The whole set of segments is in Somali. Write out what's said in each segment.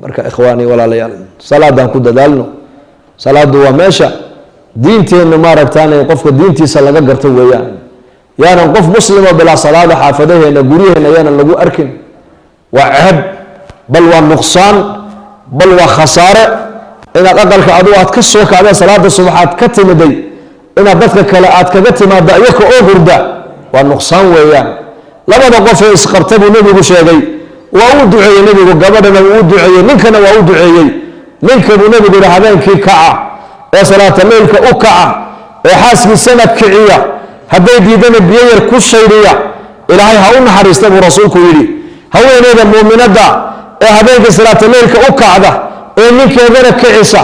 Marka ikhwaani, walaalayaal, salaadaan ku dadaalno. Salaadu waa meesha diinteenna maaragtaan qofka diintiisa laga garto weeyaan. Yaanan qof muslima bilaa salaada xaafadaheena, guryaheena yaanan lagu arkin. Waa ceeb, bal waa nuqsaan, bal waa khasaare inaad aqalka adigu aad ka soo kacdeen salaada subax aad ka timiday, inaad dadka kale aad kaga timaada iyaka oo hurda, waa nuqsaan weeyaan. Labada qof ee isqabta buu Nebigu sheegay, waa u duceeyey Nebigu, gabadhana wuu u duceeyey, ninkana waa u duceeyey. Ninka buu Nebigu yihi habeenkii kaca ee salaata leylka u kaca ee xaaskiisana kiciya, hadday diidana biyo yar ku shaydhiya, Ilaahay ha u naxariista buu rasuulku yidhi. Haweeneyda muuminadda ee habeenkii salaata leylka u kacda ee ninkeedana kicisa,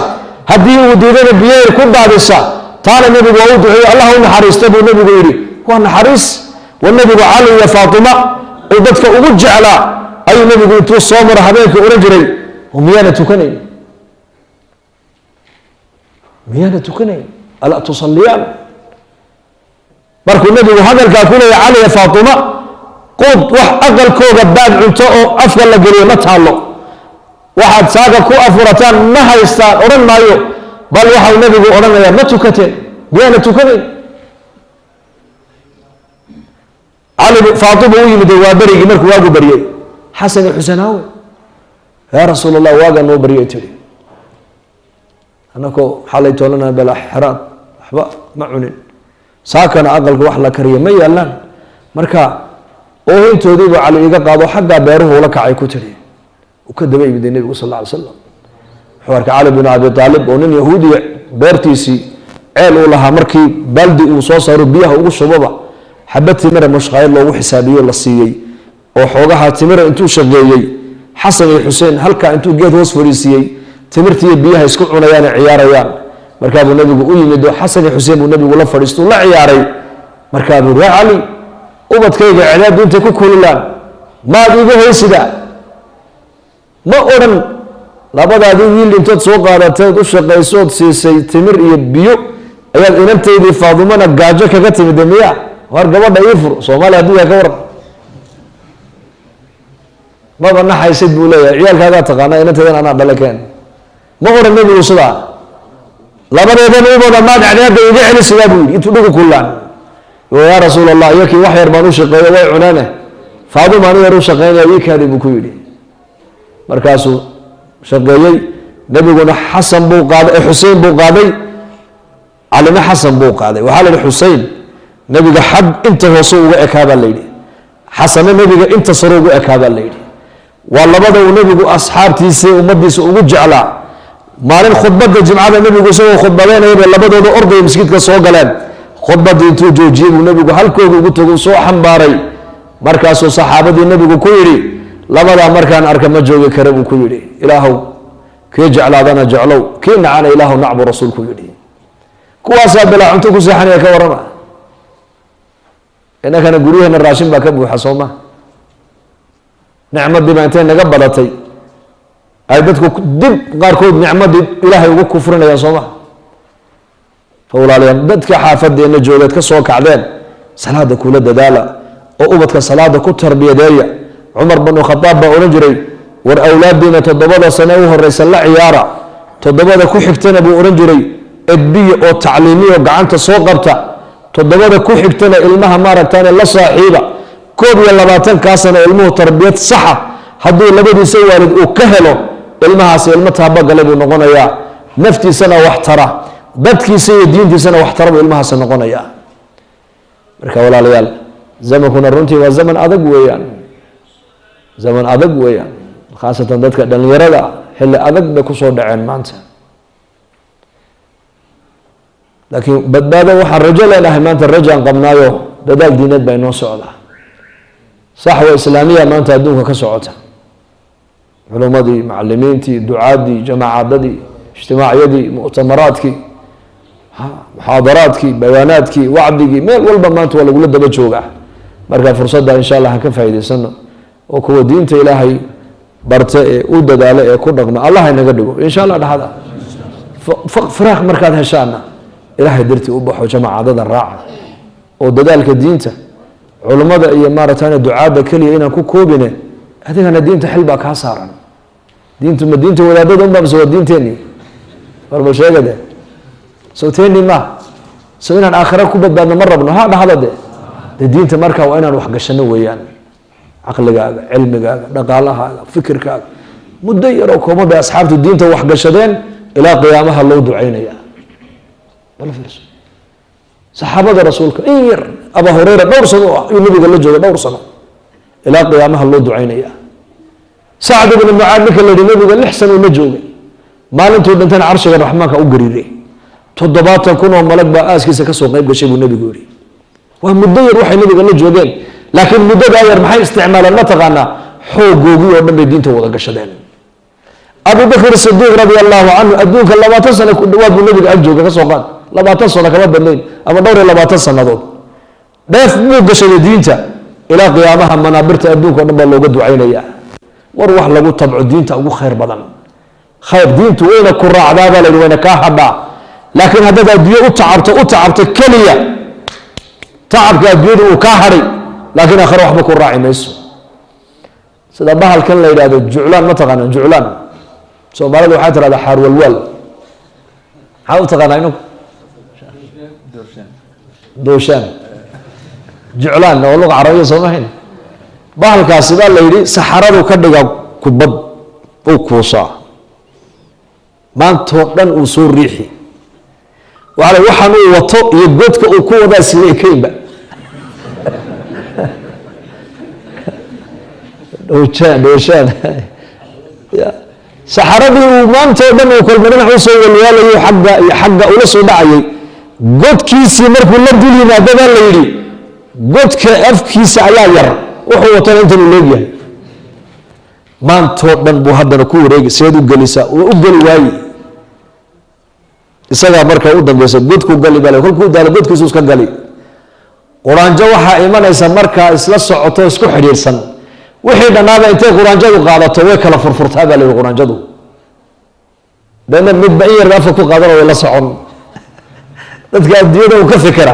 haddii uu diidana biyo yar ku daadisa, taana Nebigu waa u duceeyey, Allah u naxariista buu Nebigu yidhi. Waa naxariis. Wa Nebigu Cali iyo Faatima uu dadka ugu jeclaa ayuu Nebigu intuu soo maro habeenkii odhan jiray: "Miyaana tukanayn? Miyaana tukanayn? Alaa tusalliyaan?" Markuu Nebigu hadalkaa ku leeyahy Cali iyo Faatima, quud wax aqalkooda baad cunto oo afka la geliyo ma taallo. "Waxaad saaka ku afurataan ma haystaan" odhan maayo, bal waxau Nebigu odhanayaa: "Ma tukateen? Miyaana tukanayn?" Cali Faatima u yimid waa berigii markuu waagu baryey: "Xasan iyo Xuseen aawe, yaa Rasuul Allah?" "Waagaa noo baryay," tihi, "anakoo xalay toolana bala xeraad waxba ma cunin, saakana aqalka wax la kariya ma yaalaan." Marka oohintoodiibuu Cali iga qaado, xaggaa beeruhu ula kacay, ku tidhi. Uu ka daba yimiday Nebigu sal alla alay slam. Wuxuu arkay Cali binu Abi Aalib oo nin Yahuudiya beertiisii ceel uu lahaa markii baaldi uu soo saaro biyaha ugu shubaba, xabad timira mushqaayad loogu xisaabiyo la siiyey, oo xoogaha timira intuu shaqeeyey Xasan iyo Xuseen halkaa intuu geed hoos fadhiisiiyey timirtiiyo biyaha isku cunayaan ee ciyaarayaan. Markaabuu Nebigu u yimid oo Xasan iyo Xuseen buu Nebigu la fadhiistuu, la ciyaaray. Markaabuu: "Yaa Cali, ubadkayga cadaabdu intay ku kululaan maad iiga hoysida?" Ma odhan: "Labadaadii wiil intood soo qaadateed u shaqaysood siisay timir iyo biyo ayaad inantaydii Faadumana gaajo kaga timid miya? War gabadha ii fur." Soomaaliya hadduu yahay ka waran? "Maba naxaysid," buu leeyahay, "ciyaalkaagaa taqaana, inantaydan anaa dhale keen." Ma odhan Nebigu sidaa. "Labadeedan ubada maad cadaabda iga celisidaa?" buu yidhi intuu dhigu kullaan. "Yaa Rasuul Allah, iyakii wax yar baan u shaqeeyo, way cuneene, Faaduma ani yar u shaqeynaya, ii kaadi," buu ku yidhi. Markaasuu shaqeeyey Nebiguna. Xasan buu qaaday, Xusein buu qaaday, Calina Xasan buu qaaday. Waxaa la yidhi Xusein Nebiga xag inta hoose uga ekaa baa la yidhi, Xasanna Nebiga inta sare ugu ekaa baa la yidhi. Waa labada uu Nebigu asxaabtiisa, ummadiisa ugu jeclaa. Maalin khudbadda jimcada Nebigu isagoo khudbadeynaya bay labadooda ordaya masjidka soo galeen. Khudbaddii intuu joojiyey buu Nebigu halkooda ugu tagu, soo xambaaray. Markaasuu saxaabadii Nebigu ku yidhi: "Labadaa markaan arka ma joogi kara," buu ku yidhi. "Ilaahow, kii jeclaadana jeclow, kii nacana Ilaahow nac," buu rasuulku yidhi. Kuwaasaa bilaa cunto ku seexanaya, ka warrama? Innakana guryaheena raashin baa ka buuxa, soo ma? Nicmadii baa intay naga badatay ay dadku dib qaarkood nicmadii Ilaahay ugu kufrinayaan, soo ma? Fa walaalayaal, dadka xaafadeenna joogeed ka soo kacdeen, salaada kula dadaala oo ubadka salaada ku tarbiyadeeya. Cumar banu Khadaab baa odhan jiray: "War awlaadiina 7da sane u horeysa la ciyaara, 7da ku xigtana," buu odhan jiray, "edbiya oo tacliimiya oo gacanta soo qabta, 7da ku xigtana ilmaha maaragtaan la saaxiiba. 21kaa sano ilmuhu tarbiyad saxa hadduu labadiisa waalid uu ka helo, ilmahaasi ilmo taabagale buu noqonayaa, naftiisana wax tara, dadkiisa iyo diintiisana wax tara buu ilmahaasi noqonayaa." Marka walaalayaal, zamankuna runtii waa zaman adag weeyaan, zaman adag weeyaan, khaasatan dadka dhalinyarada xilli adag bay kusoo dhaceen maanta. Laakiin badbaado waxaan rajo leenahay maanta, rajaan qabnaayo, dadaal diineed baa inoo socdaa, saxwa islaamiya maanta adduunka ka socota, culummadii, macalimiintii, ducaadii, jamaacadadii, ijtimaacyadii, mu'tamaraadkii, muxaadaraadkii, bayaanaadkii, wacdigii, meel walba maanta waa lagula daba joogaa. Marka fursadda insha Allah han ka faa'idaysano oo kuwa diinta Ilaahay barta ee u dadaala ee ku dhaqma Allah inaga dhigo, insha Allah. Dhaxda firaaq markaad heshaana Ilaahay dartii u baxo, jamaacadada raaca oo dadaalka diinta culummada iyo maaragtay ducaadda keliya inaan ku koobine, adigana diinta xil baa kaa saaran. Diintu ma diinta wadaadada unbaa mise waa diinteenii? War bal sheega de, soo teeni ma so inaan aakhira ku badbaadno ma rabno? Ha dhahda de. De diinta marka waa inaan waxgashano weeyaan, caqligaaga, cilmigaaga, dhaqaalahaaga, fikirkaaga. Muddo yaroo kooban bay asxaabtu diinta waxgashadeen, ilaa qiyaamaha loo ducaynaya. Bal fiirso saxaabada rasuulka in yar, Aba Hureyra dhowr sano oo ayuu nabiga la joogay, dhowr sano, ilaa qiyaamaha loo ducaynaya. Sacd ibnu Mucaad ninka la yihi nabiga 6 sano la joogay, maalintuu dhintana carshiga raxmaanka u gariiray, 70,000 oo malag baa aaskiisa kasoo qayb gashay buu nabigu yihi. Waa muddo yar waxay nabiga la joogeen, laakiin muddadaa yar maxay isticmaaleen? Ma taqaanaa? Xoogoogii oo dhan bay diinta wada gashadeen. Abu Bakr Sidiiq radia allahu canhu adduunka 20 sano ku dhawaad buu nabiga ag jooga, kasoo qaad 20 sano kama badnayn ama dhowr iyo 20 sanadood. Dheef buu gashaday diinta, ilaa qiyaamaha manaabirta adduunka o dhan baa looga ducaynaya. War wax lagu tabco diinta ugu khayr badan. Khayr diintu wayna ku raacdaa baa la yidhi, wayna kaa hadhaa. Laakiin haddaad adduunyo u tacabto, u tacabto keliya, tacabka adduunyada uu kaa hadhay, laakiin aakhire waxba ku raaci mayso. Sida bahalkan la yidhahdo juclaan, ma taqaanaan juclaan? Soomaalida waxay tirahdaa xaarwalwaal. Maxaa u taqaanaa ininku? Dooshaan, juclaan oo luqa carabiya soo mahayn. Bahalkaasi baa la yidhi saxaradu ka dhiga kubad, uu kuusaa, maantoo dhan uu soo riixi. Waala waxaan uu wato iyo godka uu ku wadaa isla ekaynba. Dhooshaan, dhooshaan ya saxaradii uu maantoo dhan uu kolba dhinac usoo walwaalayo, xagga iyo xagga ula soo dhacayay, godkiisii markuu la dul yimaado baa la yidhi godka afkiisa ayaa yar, wuxuu watana intan uu leegyahay. Maantoo dhan buu haddana ku wareegi, seed u gelisaa, uu u geli waaye. Isagaa marka u dambeysa godku gali baa, kolkuu daalo godkiisu iska gali. Quraanjo waxaa imanaysa markaa isla socoto, isku xidhiidhsan. Wixii dhannaaba intay quraanjadu qaadato way kala furfurtaa baa la yihi quraanjadu. Deedna midba in yarba afka ku qaadana, way la socon. Dadka adduunyada uu ka fikira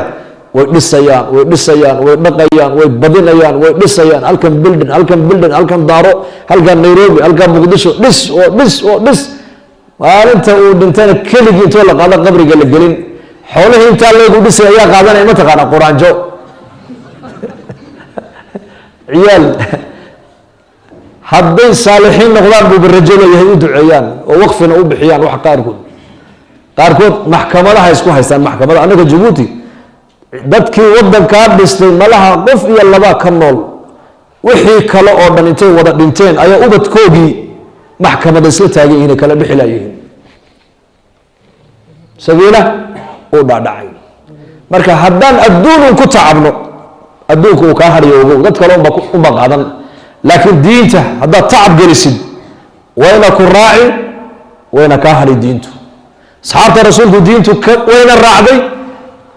way dhisayaan, way dhisayaan, way dhaqayaan, way badinayaan, way dhisayaan, halkan building, halkan building, halkan daaro, halkan Nairobi, halkan Muqdisho, dhis oo dhis oo dhis. Maalinta uu dhintana keligii intoo la qaado qabriga la gelin, xoolihii intaa leegu dhisay ayaa qaadanaya. Ma taqaana? Quraanjo. Ciyaal hadday saalixiin noqdaan buuba rajo leeyahay, u duceeyaan oo waqfina u bixiyaan. Wax qaarkood maxkamadaha isku haystaan, maxkamada. Annaga Jabuuti dadkii wadankaa dhistay malaha qof iyo laba ka nool, wixii kale oo dhan intay wada dhinteen ayaa ubadkoogii maxkamada isla taagan yihiin, kala bixi laayihiin, sagiina uu dhaadhacay. Marka haddaan adduunun ku tacabno, adduunku uu kaa hadhayo, ogow, dad kale unba qaadan. Laakiin diinta haddaad tacab gelisid, wayna ku raaci, wayna kaa hadhay diintu. Asxaabta rasuulku diintu wayna raacday,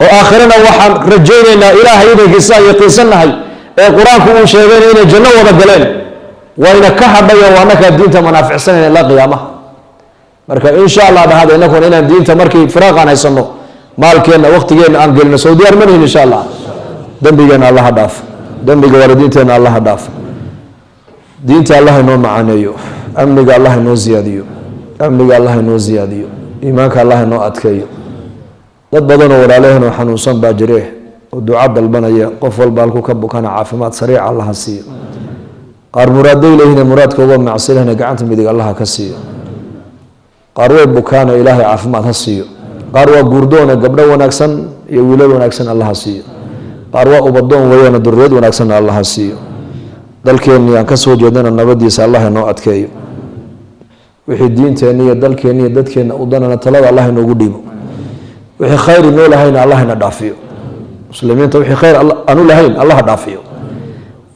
oo aakhirana waxaan rajaynaynaa ilaahay idankiisa aan yaqiinsannahay ee qur-aanku uu sheegayna inay janno wada galeen. Wayna ka hadhayo, waa annakaa diinta manaaficsanayna ilaa qiyaamaha. Marka insha allah dhahada inakuna inaan diinta markii firaaqaan haysano maalkeenna, waqtigeenna aan gelino. Soo diyaar ma nihin? Insha allah. Dembigeena allaha dhaaf, dembiga waalidiinteenna allaha dhaaf, diinta allah inoo macaaneeyo, amniga allah inoo ziyaadiyo, amniga allah inoo ziyaadiyo, iimaanka allah inoo adkeeyo. Dad badanoo walaalaheen oo xanuunsan baa jire oo duca dalbanaya. Qof walba halkuu ka bukana caafimaad sariica allaha siiyo. Qaar muraaday leeyihiin, muraadka uga macsilahna gacanta midig allaha ka siiyo. Qaar way bukaana, ilaahay caafimaad ha siiyo. Qaar waa guurdoona, gabdho wanaagsan iyo wiilal wanaagsan allaha siiyo. Qaar waa ubadoon weeyaana, duriyad wanaagsanna allaha siiyo. Dalkeennii aan ka soo jeedana nabadiisa allah inoo adkeeyo. Wixii diinteenna iyo dalkeenna iyo dadkeenna u danana talada allah inoogu dhiibo. Wixii khayr inoo lahayna allah ina dhaafiyo. Muslimiinta wixii khayr aanu lahayn allaha dhaafiyo.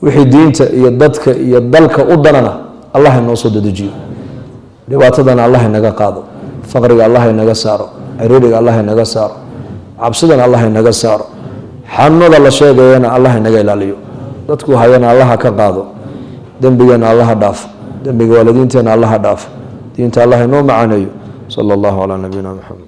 Wixii diinta iyo dadka iyo dalka u danana allah inoo soo dedejiyo. Dhibaatadana allah inaga qaado, faqriga allah inaga saaro, ciriiriga allah inaga saaro, cabsidana allah inaga saaro, xanuunada la sheegayana allah inaga ilaaliyo, dadku hayana allaha ka qaado, dembigeena allaha dhaafo, dembiga waalidiinteena allaha dhaafo, diinta allah inoo macaaneeyo. Sala allahu calaa nabiyina Maxamed.